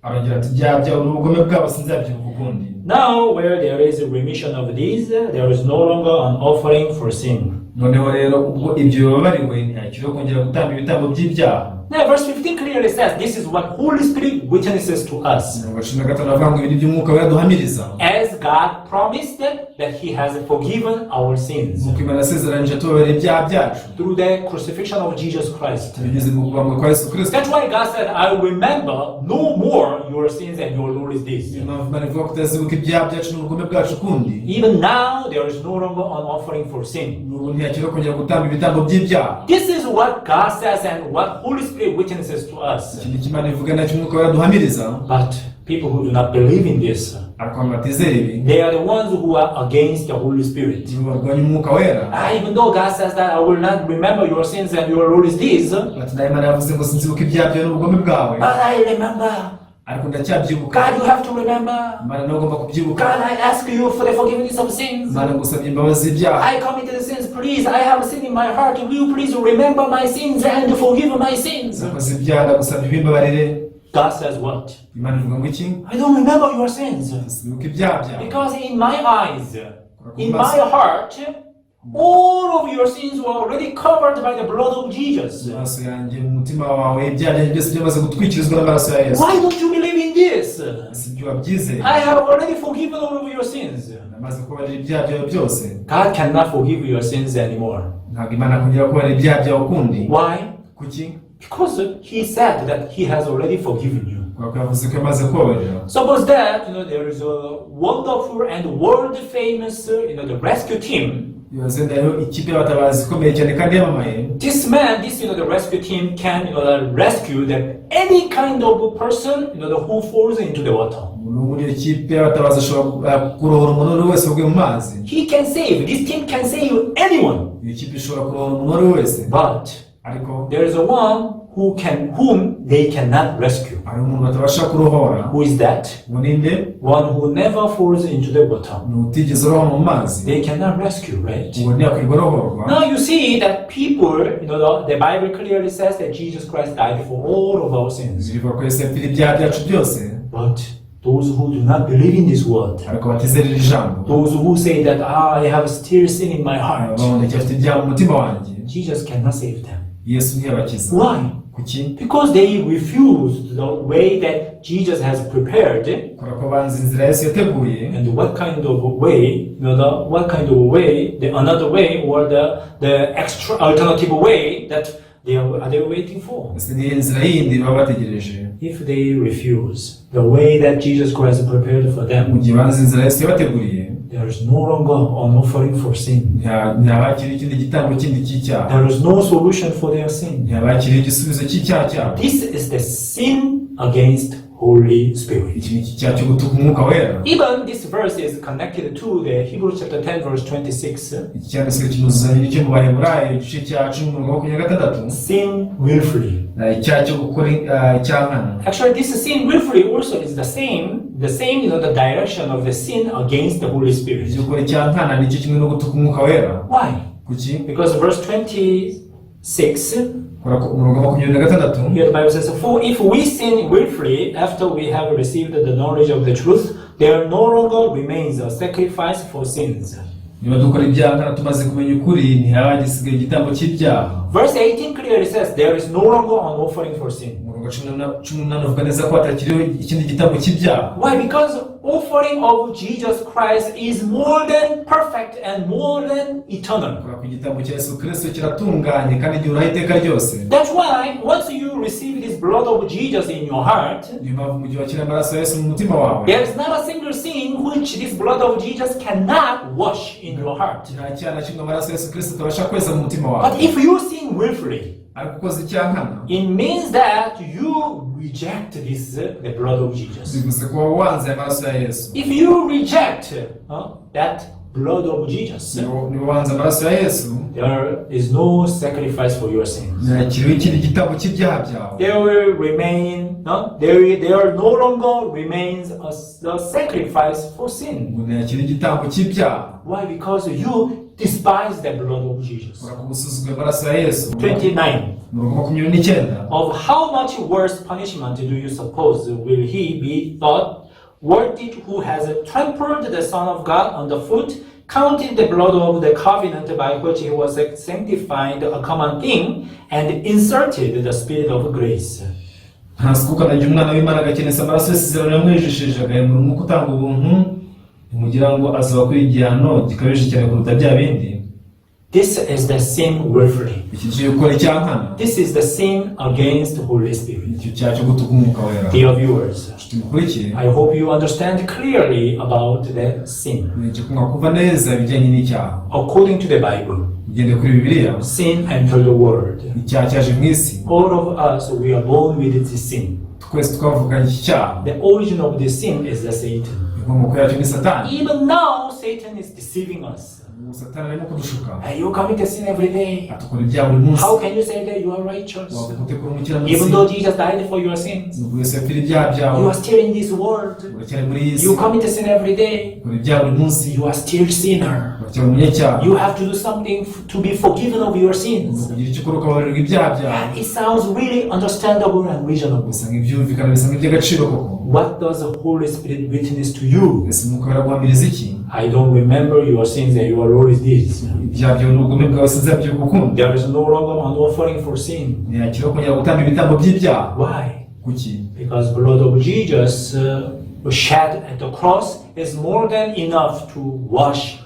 Arongera ati: "Ibyaha byabo n'ubugome bwabo sinzabyibuka ukundi." Now, where there is a remission of these, there is no longer an offering for sin. Noneho rero ubwo ibyo bibabariwe, ntihakiriho kongera gutamba ibitambo by'ibyaha. Now, verse 15 clearly says this is what Holy Spirit witnesses to us. Umurongo wa 15 aravuga ngo ibi ni byo Umwuka Wera duhamiriza. As God promised that He has forgiven our sins Nk'uko Imana yasezeranyije tubabarira ibyaha byacu through the crucifixion of Jesus Christ. binyuze mu kubambwa kwa Yesu Kirisito. That's why God said, "I remember no more your sins and your lawless deeds." Niyo mpamvu Imana ivuga ko itazibuka ibyaha byacu n'ubugome bwacu ukundi. Even now, there is no longer an offering for sin. N'ubu ntihakiriho kongera gutamba ibitambo by'ibyaha. This is what God says and what Holy Spirit witnesses to us. Iki ni cyo Imana ivuga, nacyo Umwuka Wera duhamiriza. But people who do not believe in this, Ariko abantu batizera ibi, they are the ones who are against the Holy Spirit. Nibo barwanya Umwuka Wera. Ah, even though God says that I will not remember your sins and your lawless deeds, but Bati: "Nawe Imana yavuze ngo sinzibuka ibyaha byawe n'ubugome bwawe, I remember." ariko ndacyabyibuka." God, you have to remember. Imana nawe ugomba kubyibuka. God, I ask you for the forgiveness of sins. Imana, ngusabye imbabazi z'ibyaha. I committed sins, please. I have sin in my heart. Will you please remember my sins and forgive my sins? Nakoze ibyaha, ndagusabye ubimbabarire. God says what? Imana ivuga ngo iki? I don't remember your sins. Sibuka ibyaha byawe. Because in my eyes, in my heart, all of your sins were already covered by the blood of Jesus. Mu maso yanjye, mu mutima wawe, ibyaha byanjye byose byamaze gutwikirizwa n'amaraso ya Yesu. Why don't you believe in this? Si ibyo wabyizeye? I have already forgiven all of your sins. Namaze kubabarira ibyaha byawe byose. God cannot forgive your sins anymore. Ntabwo Imana kongera kubabarira ibyaha byawe ukundi. Why? Kuki? Because He said that He has already forgiven you. Kubera ko yavuze ko yamaze kubabarira. Suppose that there is a wonderful and world famous the rescue team. Ibaze ndayo ikipe y'abatabazi ikomeye cyane kandi yamamaye. This man, this the rescue team can rescue that any kind of person who falls into the water. Umuntu wo muri iyo kipe y'abatabazi ashobora kurohora umuntu uwo ari we wese waguye mu mazi. He can save. This team can save anyone. Iyo kipe ishobora kurohora umuntu uwo ari we wese. But Ariko there is a one whom they cannot rescue. hari umuntu batabasha kurohora. Who is that? Ngo ninde? One who never falls into the water. Ni utigeze arohama mu mazi. They cannot rescue, right? Uwo ntiyakwirwa arohorwa. Now you see that people, the Bible clearly says that Jesus Christ died for all of our sins. Bivuga ko Yesu yapfira ibyaha byacu byose. But those who do not believe in this word, Ariko batizera iri jambo, those who say that, "Ah, I have still sin in my heart," bavuga ngo ndacyafite ibyaha mu mutima wanjye, Jesus cannot save them. Yesu ntiyabakiza. Why? Kuki? Because they refused the way that Jesus has prepared. Kubera ko banze inzira Yesu yateguye. And what kind of way, what kind of way, the another way or the extra alternative way that they are they waiting for? Ese niyo nzira yindi baba bategereje? If they refuse the way that Jesus Christ prepared for Mu them, gihe banze inzira Yesu yabateguriye, there is no longer an offering for sin. Ntihaba hakiriho ikindi gitambo kindi cy'icyaha. There is no solution for their sin. Ntihaba hakiriho igisubizo cy'icyaha cyabo. This is the sin against Holy Spirit. Iki ni icyaha cyo gutuka Umwuka Wera. Even this verse is connected to the Hebrews chapter 10 verse 26. Iki cyanditswe kinuzuzanya n'icyo mu Baheburayo igice cya 10 umurongo wa 26. Sin willfully. Icyaha cyo gukora icyaha nkana. Actually, this sin willfully also is the same, the direction of the sin against the Holy Spirit. Ibyo gukora icyaha nkana nicyo kimwe no gutuka Umwuka Wera. Why? Kuki? Because verse 26, Kubera ko umurongo wa 26, here the Bible says, "For if we sin willfully after we have received the knowledge of the truth, there no longer remains a sacrifice for sins." "Niba dukora ibyaha nkana tumaze kumenya ukuri, ntihaba hagisigaye igitambo cy'ibyaha." Verse 18 clearly says, there is no longer an offering for sin. Umurongo wa 18 uvuga neza ko hatakiriho ikindi gitambo cy'ibyaha. Why? Because offering of Jesus Christ is more than perfect and more than eternal. Kubera ko igitambo cya Yesu Kirisito kiratunganye kandi gihoraho iteka ryose. That's why once you receive this blood of Jesus in your heart, Niyo mpamvu mu gihe wakira amaraso ya Yesu mu mutima wawe, there is not a single sin which this blood of Jesus cannot wash in your heart. Nta cyaha na kimwe amaraso ya Yesu Kirisito atabasha kweza mu mutima wawe. But if you sin willfully, Ariko ukoze icyaha nkana, it means that you reject this the blood of Jesus. Bivuze ko wanze amaraso ya Yesu. If you reject that blood of Jesus, Niba wanze amaraso ya Yesu, there is no sacrifice for your sins. Ntakiriho ikindi gitambo cy'ibyaha byawe. There will remain no, there no longer remains a sacrifice for sin. Ngo ntiyakira igitambo cy'ibyaha. Why? Because you despise the blood of Jesus. Kubera ko usuzuguye amaraso ya Yesu. 29. Umurongo 29. Of how much worse punishment do you suppose will he be thought worthy who has trampled the Son of God on the foot, counting the blood of the covenant by which he was sanctified a common thing, and insulted the Spirit of grace? Nkanswe ukandagira umwana w'Imana agakerensa amaraso y'isezerano yamwejesheje agahemura umwuka utanga ubuntu ntimugira ngo azaba kuri igihano gikabije cyane kuruta bya bindi? This is the sin willfully. Iki cyo gukora icyaha nkana. This is the sin against the Holy Spirit. Icyo cyaha cyo gutuka umwuka wera. Dear viewers, Inshuti mukurikiye, I hope you understand clearly about the sin. Nicyo mwakumva neza ibijyanye n'icyaha. According to the Bible, Ugendeye kuri Bibiliya, sin entered the world. Icyaha cyaje mu isi. All of us, we are born with this sin. Twese twavukanye iki cyaha. The origin of this sin is the Satan. Inkomoko yacyo ni Satani. Even now, Satan is deceiving us. Ubu Satani arimo kudushuka. Hey, you commit a sin every day. Atukora ibyaha buri munsi. How can you say that you are righteous? Wavuga ute ko uri umukiranutsi? Even though Jesus died for your sins, Nubwo Yesu yapfira ibyaha byawe, you are still in this world. Uracyari muri iyi si. You commit a sin every day. Ukora ibyaha buri munsi. You are still sinner. Uracyari umunyacyaha. You have to do something to be forgiven of your sins. Kugira icyo ukora ukababarirwa ibyaha byawe. It sounds really understandable and reasonable. Bisa nk'ibyumvikana bisa nk'iby'agaciro koko. What does the Holy Spirit witness to you? Ese umwuka wera aguhamiriza iki? I don't remember your sins and your lowly deeds. Ibyaha byawe n'ubugome bwawe sinzabyibuka ukundi. There is no longer an offering for sin. Ntihakiriho kongera gutamba ibitambo by'ibyaha. Why? Kuki? Because blood of Jesus shed at the cross is more than enough to wash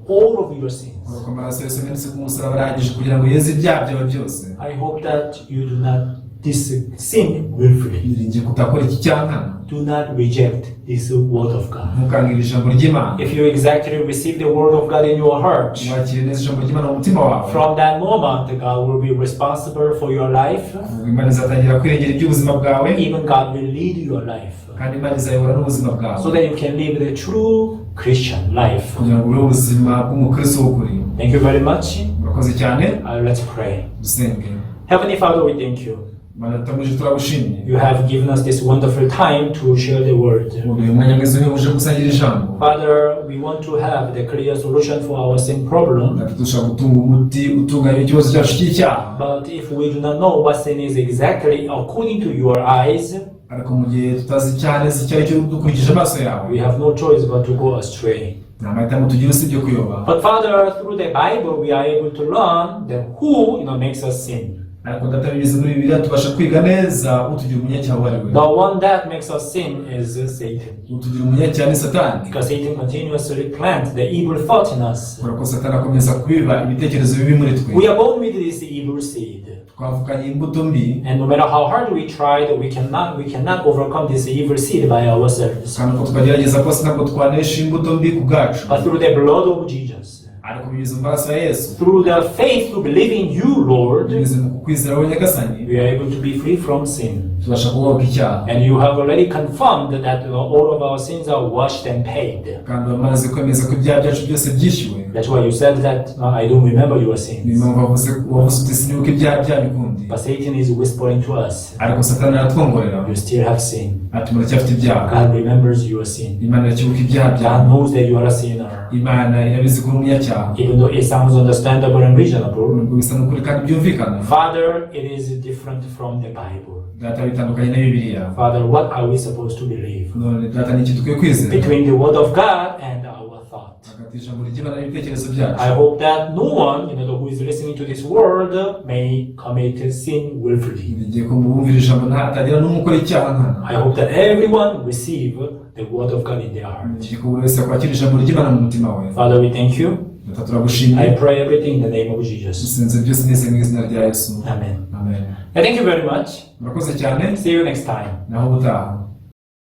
all of your sins. Kubera ko amaraso Yesu yamenetse ku musaraba arahagije kugira ngo yeze ibyaha byawe byose. I hope that you do not this sin willfully. Niringiye kutakora iki cyaha nkana. Do not reject this word of God. Ntukange iri jambo ry'Imana. If you exactly receive the word of God in your heart, Wakire neza ijambo ry'Imana mu mutima wawe, from that moment, God will be responsible for your life. Ubwo Imana izatangira kwirengera iby'ubuzima bwawe. Even God will lead your life Kandi Imana izayobora n'ubuzima bwawe so that you can live the true Christian life. Kugira ngo ubeho ubuzima bw'umukristo w'ukuri. Thank you very much. Murakoze cyane. Let's pray. Dusenge. Heavenly Father, we thank you. Mana tutamuje turagushimye. You have given us this wonderful time to share the word. Uyu mwanya mwiza uhebuje gusangira ijambo. Father, we want to have the clear solution for our sin problem. Data dushaka gutunga umuti utunganya ikibazo cyacu cy'icyaha. But if we do not know what sin is exactly according to your eyes, Ariko mu gihe tutazi icyaha neza icyo ari cyo dukurikije amaso yawe, we have no choice but to go astray. Nta mahitamo tugira usibye kuyoba. But Father, through the Bible, we are able to learn that who makes us sin. Ariko Data binyuze muri Bibiliya tubasha kwiga neza utugira umunyacyaha uwo ari we. The one that makes us sin is Satan. Utugira umunyacyaha ni Satani. Because Satan continuously plants the evil thought in us. Kubera ko Satani akomeza kubiba ibitekerezo bibi muri twe. We are born with this evil seed. Twavukanye imbuto mbi. And no matter how hard we tried, we cannot overcome this evil seed by ourselves. Kandi uko twagerageza kose ntabwo twanesha imbuto mbi ku bwacu. But through the blood of Jesus, Ariko binyuze mu maraso ya Yesu, through the faith to believe in you, Lord, binyuze mu kukwizera wowe Nyagasani, we are able to be free from sin. Tubasha kubohoka icyaha. And you have already confirmed that all of our sins are washed and paid. Kandi wamaze kwemeza ko ibyaha byacu byose byishyuwe. That's why you said that I don't remember your Niyo sins. mpamvu wavuze wavuze uti sinibuka ibyaha byanyu ukundi. But Satan is whispering to us, Ariko Satani aratwongorera you still have sin. Ati muracyafite ibyaha. God remembers your sin. Imana iracyibuka ibyaha byawe. God knows that you are a sinner. Imana irabizi ko uri umunyacyaha. Even though it sounds understandable and reasonable, Nubwo bisa n'ukuri kandi byumvikana, Father, it is different from the Bible. Data bitandukanye na Bibiliya. Father, what are we supposed to believe? None Data ni iki dukwiye kwizera? Between the Word of God and our thought. Hagati y'ijambo ry'Imana n'ibitekerezo byacu. I hope that no one, who is listening to this word may commit sin willfully. Niringiye ko mu bumvira ijambo nta hatagira n'umwe ukora icyaha nkana. I hope that everyone receive the the word of God in their heart. Ko buri wese yakwakira ijambo ry'Imana mu mutima we. Father, we thank you. Data, turagushimiye. I pray everything in the name of Jesus. Dusenze byose neza mu izina rya Yesu. Amen. Amen. Thank you very much. Murakoze cyane. See you next time. Naho ubutaha.